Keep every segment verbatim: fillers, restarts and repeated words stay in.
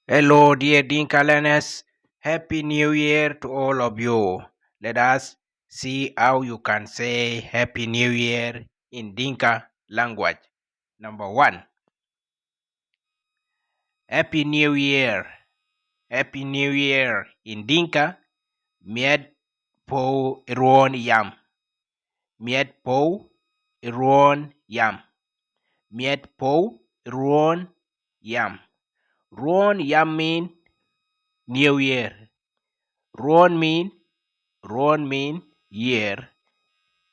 Hello, dear Dinka learners. Happy New Year to all of you. Let us see how you can say Happy New Year in Dinka language. Number one, Happy New Year. Happy New Year in Dinka. Miɛt puɔ̈u ë ruɔ̈ɔ̈n yam. Miɛt puɔ̈u ë ruɔ̈ɔ̈n yam. Miɛt puɔ̈u ë ruɔ̈ɔ̈n yam. Ruɔ̈ɔ̈n yam mean New Year. Ruɔ̈ɔ̈n mean, ruɔ̈ɔ̈n mean year.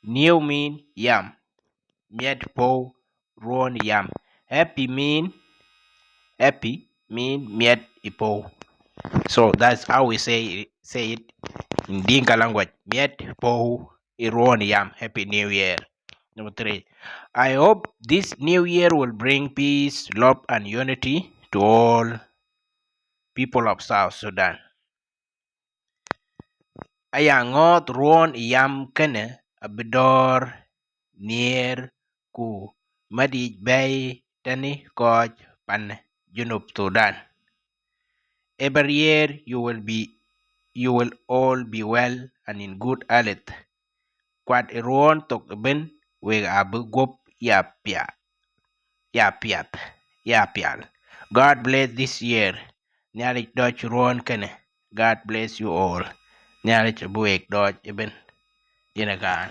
New mean yam. Miɛt puɔ̈u ruɔ̈ɔ̈n yam. Happy mean, happy mean miɛt ë puɔ̈u. So that's how we say, say it in Dinka language. Miɛt puɔ̈u ë ruɔ̈ɔ̈n yam. Happy New Year. Number three, I hope this new year will bring peace, love, and unity to all people of South Sudan. Aya ŋɔ̈ɔ̈th ruɔ̈ɔ̈n yam kënë abï dɔ̈ɔ̈r, nhiëër, ku mädïc bɛ̈ɛ̈i tënë kɔc pan Junub Thudan. Every year you will be, you will all be well and in good health. Kuat ë ruɔ̈ɔ̈n thok ëbën, wek abï guɔ̈p ya pia-, ya piath, ya pial. God bless this year. Nhialic dɔc ruɔ̈ɔ̈n kënë. God bless you all. Nhialic abï wek dɔc ëbën. Yen ë kan.